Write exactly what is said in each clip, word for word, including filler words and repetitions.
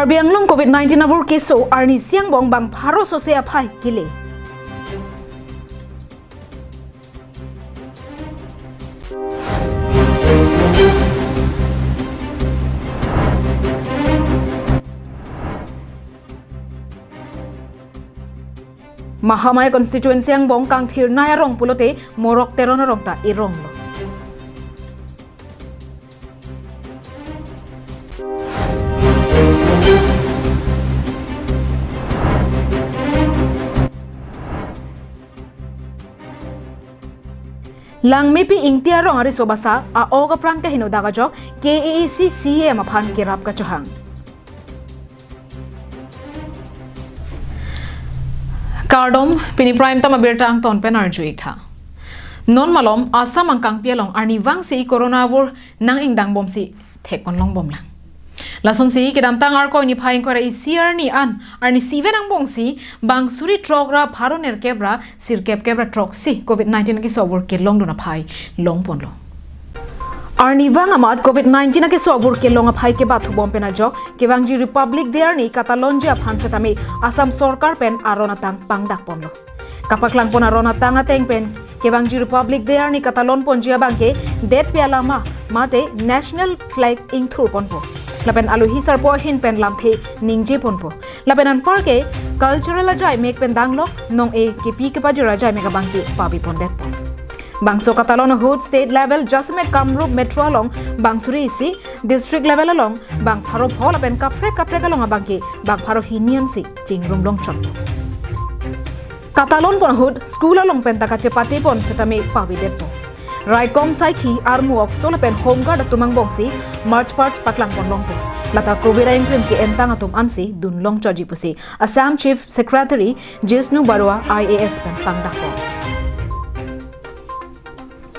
Karbi Anglong covid nineteen avur keso arnisi angbong bang pharo sose aphai kele. Mahamaya constituency angbong kangthir nai arong pulote Morok Teron arong ta erong lo. Langmepi Ingti arong ariso basa a-ok apran kaheno dak ajok K A A C C E M aphan kerap kachohang. Kardom, pini prime time abirta angton pen arju-ik tha. Non malom Assam angkangpi along arnivang si corona avur nang-ingdang bomsi thekpon long bomlang. Lasonsi kedamtang Arkoi niphai ingkoi ra isi arni an arnisi ven angbongsi bang suri throk ra pharo nerkep ra sirkep kep ra throksi covid nineteen akeso avur kelongdun aphai longponlo. Arnivang amat covid nineteen akeso avur kelong aphai kebathu bom pen ajok kevangji Republic Day arni katalonji aphan setame Assam sorkar pen aron atang pangdakponlo. Kapaklangpon aron atang ateng pen kevangji Republic Day arni katalonponji abangke detpi alama mate national flag ingthurponpo. Lapen alohi sarpo ahin pen lamthe ningjeponpo. Lapen anparke cultural ajaimek pen danglok nong-e kepi kepajir ajaimek abangke pavepondetpo. Bangso katalon ahut state level jasemet Kamrup Metro along bang suri isi, district level along bang pharo pho lapen kaprek kaprek along abangke bang pharo hini ansi chingrum longchot. Katalonpon ahut school along pen ta kachepatepon setame pavedetpo. Raikom saikhi, armu, okso lapen home guard atum angbongsi march past paklangpon longpo. Lata covid aingkrim ke-entang atum ansi dun longchotji pusi Assam Chief Secretary Jishnu Barua I A S pen pangdakpo.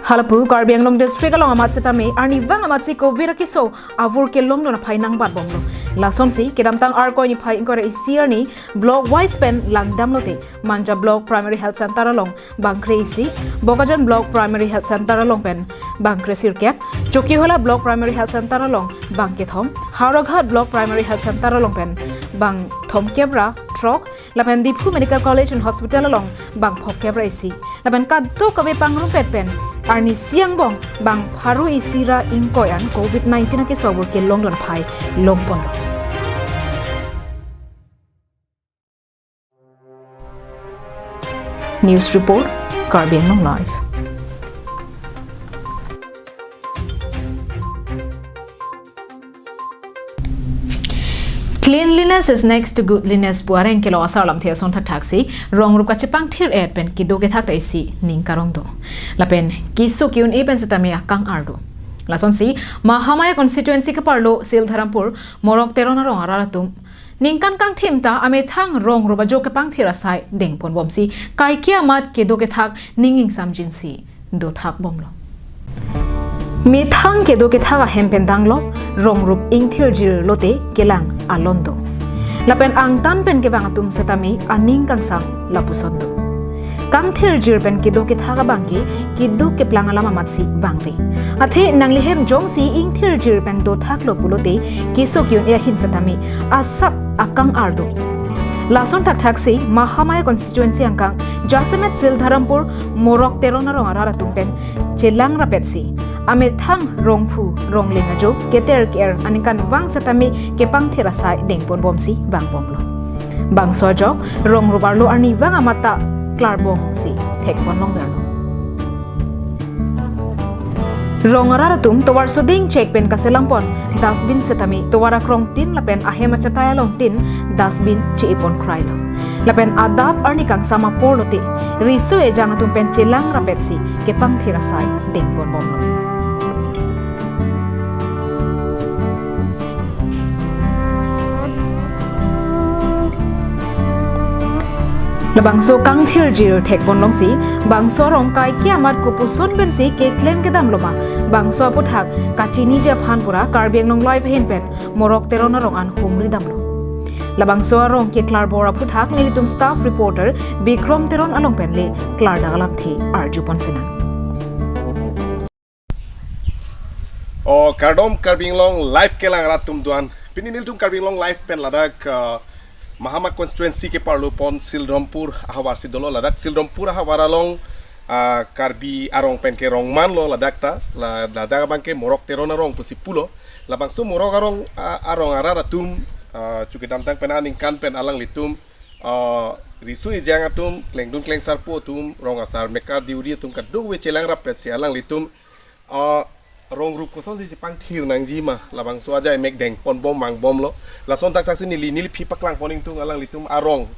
Halapu Karbi Anglong district along amat setame arnivang amatsi covid akeso avur kelongdun aphai nangbatbomlo. Lasonsi kedamtang Arkoi niphai ingkoi ra isi arni block wise pen langdamlote Manja Block Primary Health Center along bang kre-isi, Bokajan Block Primary Health Center along pen bang kre-sirkep, Chokihola Block Primary Health Center along bang kethom, Howraghat Block Primary Health Center along pen bang thomkep ra throk, lapen Diphu Medical College and Hospital along bang phokep ra isi, lapen kadokave pangrumpet pen arnisi angbong bang pharo isi ra ingkoi an covid nineteen akeso avur kelongdun aphai longponlo. News report, Karbi Anglong Live. Cleanliness is next to godliness pu areng kelo asar lamthe ason thakthaksi rong rup kachepangthir-et pen kedo kethak ta isi ning karong do. Lapen keso ke-un-e pen setame akang ardo. Lasonsi Mahamaya constituency keparlo Sildharampur Morok Teron arong arat atum ningkan kangthim ta amethang rong rup ajo kepangthir asai dengponbomsi kaike amat kedo kethak ning ingsamjinsi dothakbomlo. Methang kedo kethak ahem pen danglok rong rup ingthirjir lote kelang alon do. Lapen angtan pen kevang atum setame aning kangsam lapuson do. Kangthirjir pen kedo kethak abangke keduk keplang alam amatsi vangve. Athe nanglihem jongsi ingthirjir pen dothaklo pulote keso ke-un-e ahin setame asap akang ardo. Lason thakthaksi Mahamaya constituency angkang jasemet Sildharampur Morok Teron arong arat atum pen chelang rapetsi amethang rongphu rongleng ajo keter ke-er aningkanvang setame kepangthir asai dengponbomsi vangbomlo. Bangso ajok rong rup arlo arnivang amat ta klarbomsi thekpon longverlo. Rong arat atum tovar soding chek pen kaselangpon dustbin setame tovar akrong tin lapen ahem achatai along tin dustbin che-epon krailo. Lapen adap arni kangsam apor lote riso ejang atum pen chelang rapetsi kepangthir asai dengponbomlo. Labangso kangthirjir thekpon longsi bangso arong kaike amat kopuson pensi keklem kedamlo ma, bangso aputhak kachiniji aphan pura Karbi Anglong Live ahin pen Morok Teron arong an humri damlo. Labangso arong keklarbor aputhak nelitum staff reporter Bikrom Teron along pen le klardak alamthe arjupon sinang. O kardom Karbi Anglong Live kelang rat atum doan Pini nelitum Karbi Anglong Live pen ladak, uh, Mahama constituency ke parlo pon Sildrompur ahavar si dolo. Ladak Sildrompur ahavar along, uh, Karbi arong pen ke rongman lo ladak ta. La-, ladak abang ke Morok Teron arong pusi pulo. Labangso Morok arong, uh, arong arat atum, uh, chu kedamtang pen aningkan pen alanglitum, uh, riso ejang atum, klengdun klengsarpo atum, rong asar mekar diuri atum kadokave chelang rap pensi alanglitum, uh, rong rup kosonsi chepangthir nangji ma, labangso ajai mek dengpon bom mang bom lo. Lason thakthak si neli, neli phi paklang pon ingtung alanglitum arong,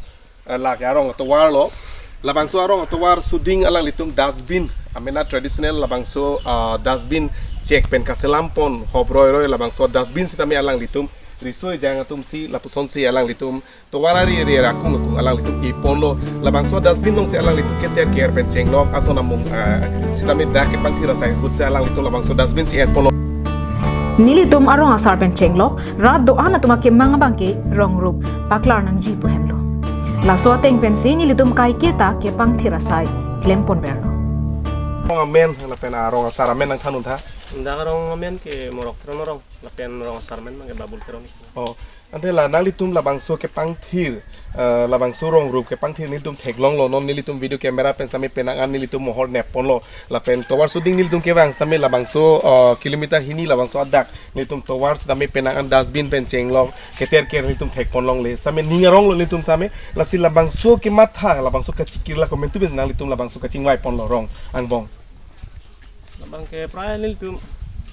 uh, lake arong atovar lo. Labangso arong atovar suding alanglitum dustbin, amena traditional labangso, uh, dustbin chek pen kaselam pon hop roi roi labangso dustbin sitame alanglitum riso ejang atum si lapusonsi alanglitum tovar ari ari akung akung alanglitum epon lo. Labangso dustbin alongsi alanglitum keter ker pen chenglok ason amung, ah, sitame dak kepangthir asai ahut si alanglitum labangso dustbin si enpon lo. Nelitum arong asar pen chenglok rat do-an atum akemang abang ke rong rup paklar nangji pu hem lo. Laso ateng pensi nelitum kaiketa kepangthir asai klempon ver lo. Arong amen lapen arong asar amen nangthan un tha. Dak arong amen ke Morok Teron arong, lapen rong asar amen abang ke Babul Teron. Oh, ante la nanglitum labangso kepangthir, eh, labangso rong rup kepangthir nelitum theklong lo, non nelitum video camera pen sitame penang an nelitum mohor nep pon lo. Lapen tovar suding nelitum kevang sitame labangso, eh, kilometer hini labangso adak nelitum tovar sitame penang an dustbin pen chenglok keter ker nelitum thek pon longle. Sitame ning arong lo nelitum sitame, lasi labangso kematha, labangso kachikir la komentu pen nanglitum labangso kachingvai pon lo rong angbong. Labang ke prai nelitum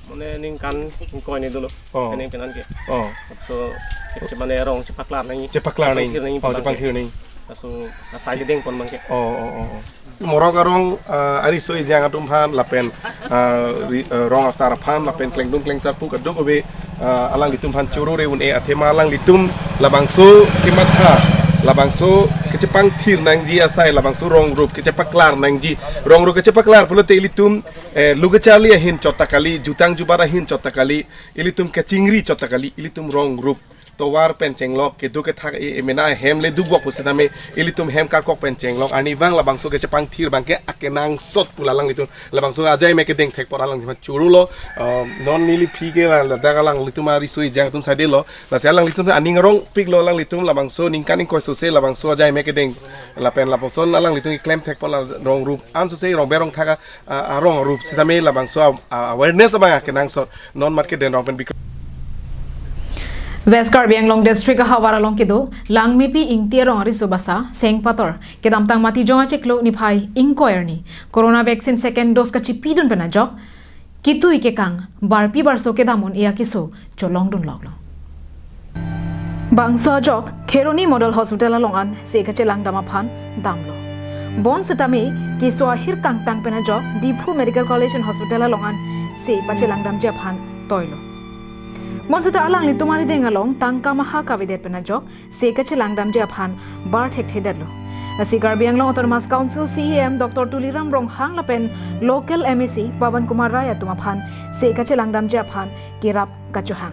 mane ningkan ingkoi ni dolo. Oh. Kening penan ke. Oh. So, kep mane rong chepaklar nangji. Chepaklar nangji. Chepangthir nangji Oh, abang ke. Chepangthir nangji. Laso asai le dengpon abang ke. Oh, oh, oh, oh. Morok arong, ah, ariso ejang atum aphan lapen, ah, ri-, ah, rong asar aphan lapen klengdun klengsarpo kadokave, ah, alanglitum aphan choro re un-e athema alanglitum labangso kematha, labangso kechepangthir nangji asai labangso rong rup kechepaklar nangji. Rong rup kechepaklar pulote ilitum, eh, lo kecharli ahin chot ta kali, jutang jubat ahin chot ta kali, ilitum kechingri chot ta kali, ilitum rong rup tovar pen chenglok kedo kethak e, emena hem le dubok pusitame ilitum hem karkok pen chenglok arnivang labangso kechepangthir abang ke akenangsot pu alanglitum labangso ajai mek kedeng thek pon alanglitum choro lo. Um, non neli phi ke la, ladak alanglitum ariso ejang atum sade lo. Lasi alanglitum aning arong pik lo alanglitum labangso ningkan ingkoi sose labangso ajai mek kedeng lapen lapuson alanglitum keklem thek pon la rong rup an sose rong berong thak a, a, arong rup sitame labangso a, a, awareness abang akenangsot non mat ke den rong pen bikra. West Karbi Anglong District ahavar along kedo Langmepi Ingti arong ariso basa Sengpator kedamtang Matijong achiklo niphai ingkoi arni Corona vaccine second dose kachipidun pen ajok kitui kekang barpi barso kedam un-e akeso cholongdun loklo. Bangso ajok Kheroni Model Hospital along an se kachelangdam aphan damlo. Bonsitame keso ahir kangtang pen ajok Diphu Medical College and Hospital along an se pachelangdamji aphan toilo. Bonsita alanglitum arideng along tangka maha kavedet pen ajok se kachelangdamji aphan bar thekthedetlo. Lasi Karbi Anglong Autonomous Council C E M Doctor Tuliram Ronghang lapen local M A C Pawan Kumar Rai atum aphan se kachelangdamji aphan kerap kachohang.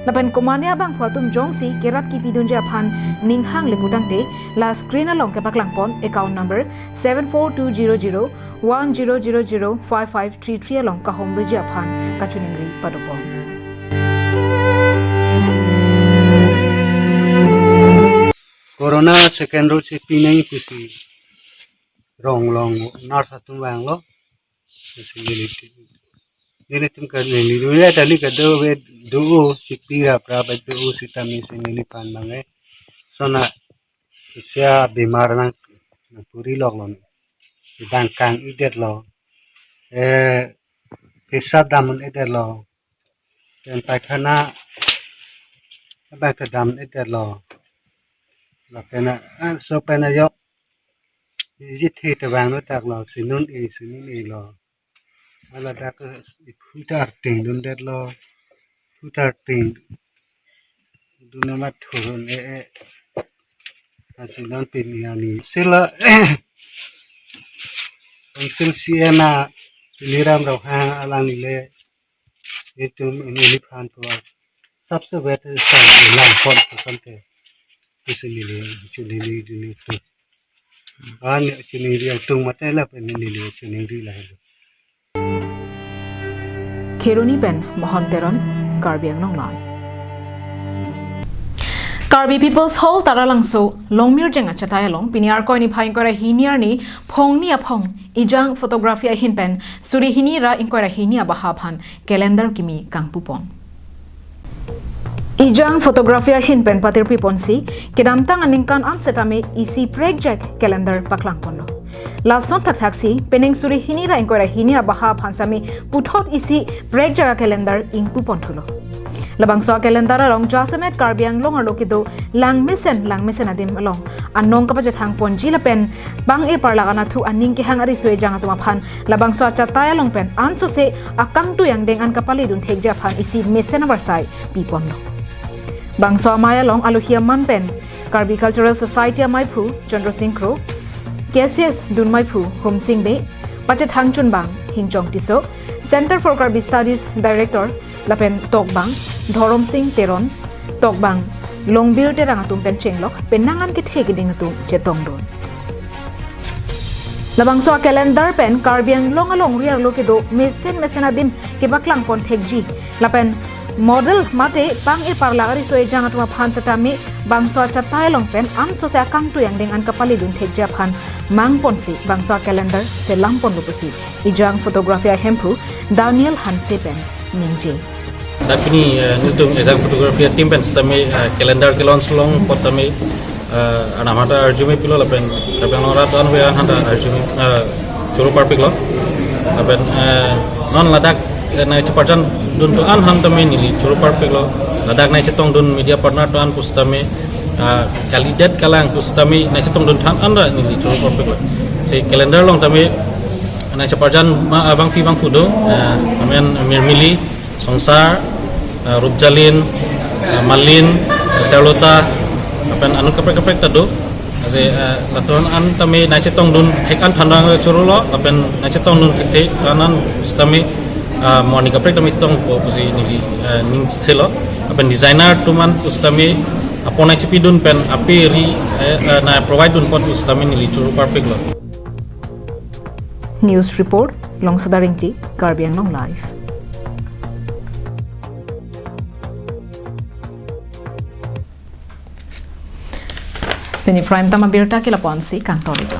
Lapen komane abangphu atum jongsi kerap kipidunji aphan ning hang le putangte la screen along kepaklangpon account number seven four two zero zero one zero zero zero five five three three along kahumriji aphan kachiningri padopon. Corona second dose si pinang pusi rong along nurse atum vanglo. Pusi neli ti-, nelitum ke neli dulu ya tali kedo ave do-o si pira pra ave do-o sitame si neliphan abang ke sona sia bimar nang, nangpuri loklo. Bang kang-idetlo. Eh, pesap dam un-edetlo. Pen paikhana abang kedam un-edetlo. Lapen a, ah, so pen ajok jithe te vanglo taklo, sinun e, sinun e lo. Hala dak phutar ting dundetlo. Phutar ting dun amat thurun e e. Asi non pini ani sila. Council C E M a Tuliram Ronghang alangle itum neliphan pu sabse vet sa langpon pu sante. Pusi neli chiningri dini tu. An chiningri atum mate lapen neli chiningri la. Kheroni pen Mohon Teron, Karbi Anglong Live. Karbi People's Hall Taralangso Longmirjeng achatai along pini Arkoi niphai ingkoi ra hini arni phongni aphong Ijang Photography ahin pen suri hini ra ingkoi ra hini abaha aphan calendar kimi kangpupon. Ijang Photography ahin pen patirpiponsi kedamtang aningkan an setame isi prekjak calendar paklangponlo. Lason thakthaksi penang suri hini ra ingkoi ra hini abaha aphan sami puthot isi prekjak calendar ingpuponthulo. Labangso calendar along jasemet Karbi Anglong arlo kedo langmesen langmesen adim along anong kapachethangponji lapen bang-e parlak anatthu aning kehang ariso ejang atum aphan labangso achatai along pen ansose akangtui angdeng an kapalidun thekji aphan isi mesen avarsai piponlo. Bangso amei along alohi aman pen Karbi Cultural Society ameiphu Chandra Singh Kro, K C S dunmeiphu Hum Sing Bey, pachethang chunbang Hingjong Tisso, Center for Karbi Studies Director lapen tokbang Dhorom Sing Teron, tokbang Longbir Terang atum pen chenglok penang an kethe keding atum chetongdun. Labangso calendar pen Karbi Anglong alongri arlo kedo mesen mesen adim kepaklangpon thekji lapen model mate bang-e parlak ariso ejang atum aphan setame bangso achatai along pen ansose akangtui angdeng an kapalidun thekji aphan mangponsi bangso calendar selamponlo pusi Ijang Photography ahemphu Daniel Hanse pen ningje. Dak pini, eh, nelitum Ijang Photography team pen setame, eh, calendar ke-launch long apot tame, eh, arnam aphanta arjumepiklo lapen Karbi Anglong arat an ve an aphanta arjume, eh, choro parpiklo. Lapen, eh, non ladak, eh, nangcheparjandun atum an aphan tame neli choro parpiklo. Ladak nangchetongdun media partner atum an pu setame, eh, kalidet kalang pu setame nangchetongdun than an ra neli choro parpiklo. Si calendar along tame nangcheparjan ma abangpi abangphu do, eh, amen Mirmili, Songsar, eh, Rupjalin, eh, Malin, eh, Serlota, lapen anut kaprek kaprek ta do. Ase, eh, latum an tame nangchetongdun thek an aphan nangchorolo, lapen nangchetongdun thek thek an an setame, eh, moni kaprek tame chetongpo pusi neli, eh, ning chethelo. Lapen designer atum an pu setame apor nangchepidun pen ape ri, eh, eh, nangprovide dunpo pu setame neli choro parpiklo. News report, Longsoda Ringti, Karbi Anglong Live. Pini prime time abirta ke lapu-ansi kangtoli do.